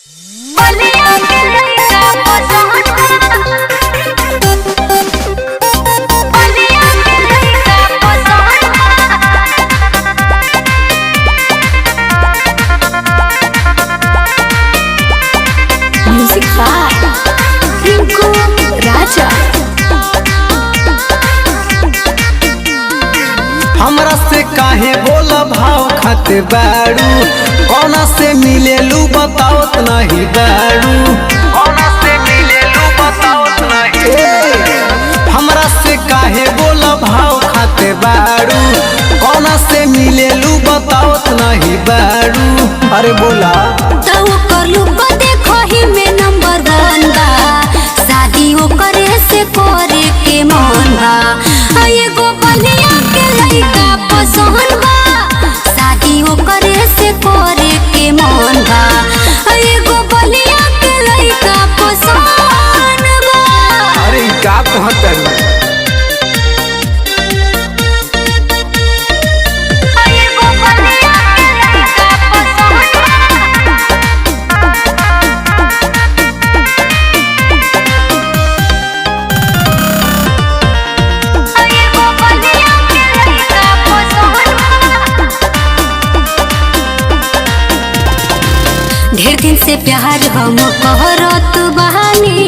बलिया के लइका पसंद बा। बलिया के लइका पसंद बा। म्यूजिक बाय रिंकू राजा। हमरा से काहे बोल भाव खाते बाड़ू, कौना से मिलेलू बतावत नहीं बाड़ू। कौना से मिलेलू बतावत नहीं। हमरा से काहे बोल भाव खाते बाड़ू, कौना से मिलेलू बतावत नहीं बाड़ू। अरे बोला तो ओकर लुक देखो ही में नंबर वन बा, शादी ओकरे से करे के मन बा। आ एगो बलिया के लइका पसंद बा, शादी ओकरे से करे के मन बा। आ एगो बलिया के लइका पसंद बा। अरे ई का कहत बाड़ू? आ एगो बलिया के लइका पसंद बा। आ एगो बलिया के लइका पसंद बा। ढेर दिन से प्यार हम करत बानी,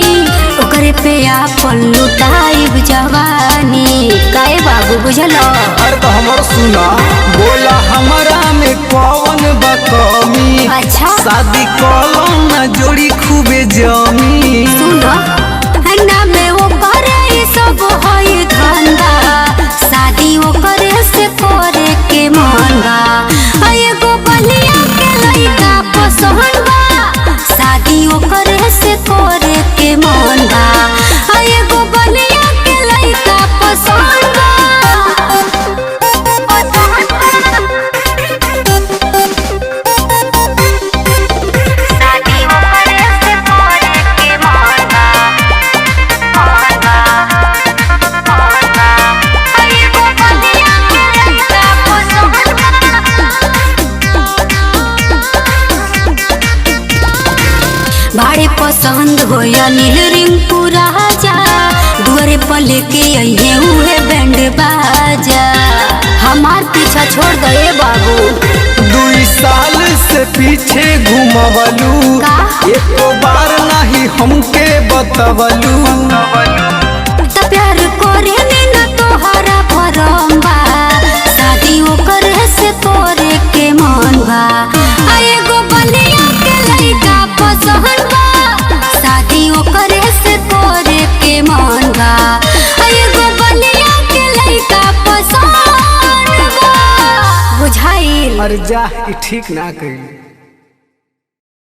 ओकरे पे आपन लुटाइब जवानी। काहे बाबू बुझलो? अरे तो हमर सुना, बोला हमरा में कौन बा कमी? अच्छा। शादी कलो ना जोड़ी खूबे जमी। सुनो ना में वो करे सब होई धंधा, शादी ओकरे से करे के मन बा। आ एगो बलिया के लइका पसंद बा, शादी ओकरे से करे के मन बा। आ एगो बलिया के लइका पसंद बा। शादी ओकरे से करे के मन बा, मन बा, मन बा। आ एगो बलिया के लइका पसंद बा। भाड़े पसंद हो अनिल रिंकू राजा, दुआरे पर लेके अइहे उहे बैंड बाजा। हमार पीछा छोड़ दे बाबू। 2 साल से पीछे घुमवलू, का? एको बार नहीं हमके बतवलू। त प्यार करे ने न तोहरा भरम बा, शादी ओकरे से करे के मन बा। आ एगो बलिया के लइका पसंद बा, शादी ओकरे से करे के मन बा। आ एगो बलिया के लइका पसंद बा। बुझाइल? अरे जा, ई ठीक ना कही।